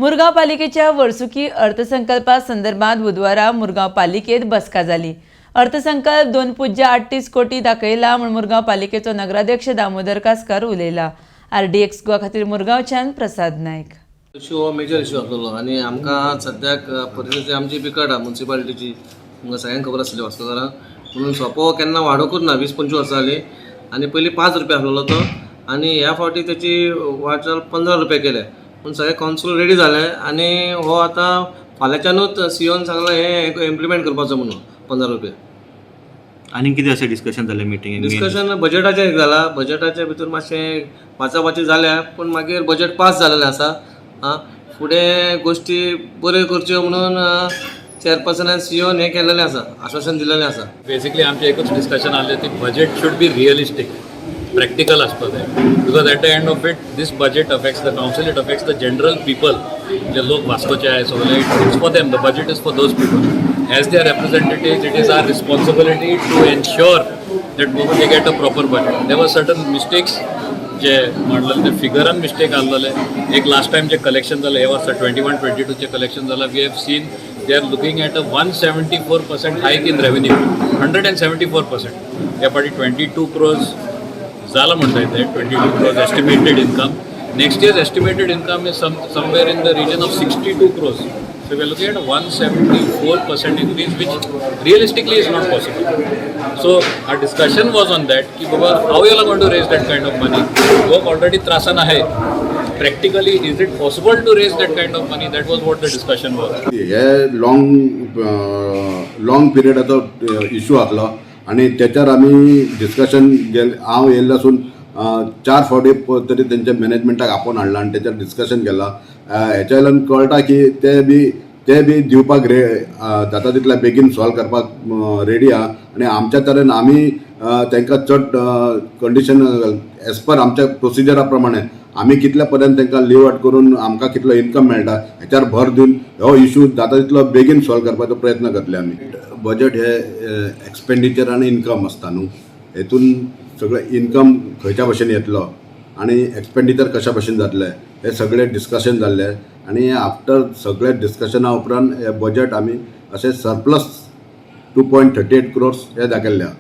मुरगांव पालिकेच्या वर्सुकी अर्थसंकल्पा संदर्भात बुधवारा मुरगांव पालिकेत बसका जाली. अर्थसंकल्प 2.38 कोटी दाखयला म्हूण मुरगांव पालिकेचो नगराध्यक्ष दामोदर कासकार उलयला. आरडीएक्स गोवा खातीर मुरगांवच्यान प्रसाद नायक. इशू हो मेजर इशू आसलेलो आनी आमकां सद्याक परिस्थिती आमची बिकट आहा मुन्सिपालिटीची. तुमकां सगळ्यांक खबर आसतली वास्कोकारांक. म्हणून सोपो केन्ना वाडोवंकूच ना, 20-25 वर्सां जालीं. आनी पयलीं 5 रुपया आसलेलो तो आनी ह्या फावटी तेची वाडचाल 15 रुपया केल्या. पूण सगळे कावन्सील रेडी जाले आनी हो आतां फाल्यांच्यानूच सीईओन सांगलां हें इम्प्लिमेंट करपाचो म्हणून 15 रुपया. आनी कितें अशें डिस्कशन जालें मिटिंगेक? डिस्कशन बजेटाचें एक जाला. बजेटाच्या भितर मातशें वाचावाची जाल्या, पूण मागीर बजेट पास जालेलें आसा. आं, फुडें गोश्टी बऱ्यो करच्यो म्हणून चेअरपर्सनान, सीईओन हें केलेलें आसा, आश्वासन दिलेलें आसा. बेसिकली आमचें एकूच डिस्कशन आहलें ती budget should be realistic, practical आसपाक जाय, because at the end of it, this budget affects the council, it affects the general people. जे लोक वास्कोचे आहे सगळे, it's for them, the budget is for those people. As their representative, it is our responsibility to ensure that they get a proper budget. There were certain mistakes जे म्हणलेले, ते फिगरान mistake आहलेले. एक last time जे collection जालें, हे वर्सा 21-22चें collection जालां, we have seen they are looking at a 174% hike in revenue, 174%. ह्या फावटी 22 क्रोर्स जाला म्हणटाय ते, 22 crores estimated income. Next year's estimated income is somewhere in the region of 62 crores. So we are looking at 174% increase, which realistically is not possible. So our discussion was on that की बाबा, how you are going to raise that kind of money? लोक already त्रासान आहे. Practically, is it possible to raise that kind of money? That was what the discussion was. हे long long पिरियडाचो issue आसलो आनी तेच्यार आमी discussion गेल. हांव येयल्लो आसून चार फावटी तरी तेंच्या मॅनेजमेंटाक आपोवन हाडला आनी तेच्यार डिस्कशन केलां. हेच्या वयल्यान कळटा की ते बी दिवपाक रे जाता तितल्या बेगीन सॉल्व करपाक रेडी आहा. आनी आमच्या तरेन आमी तांकां चड कंडिशन एज पर आमच्या प्रोसिजरा प्रमाणे आमी कितल्या पर्यंत तांकां लिव आउट करून आमकां कितलो इन्कम मेळटा हेच्यार भर दिवन हो इशू जाता तितलो बेगीन सॉल्व करपाचो प्रयत्न करतले आमी. बजेट हे एक्सपेंडिचर आनी इन्कम आसता न्हू. हेतून सगळें इन्कम खंयच्या भशेन येतलो आनी एक्सपेंडिचर कशा भशेन जातलें हे सगळें डिस्कशन जाल्लें. आनी आफ्टर सगळे डिस्कशना उपरांत हे बजेट आमी अशें surplus 2.38 crores हे दाखयल्ले आहा.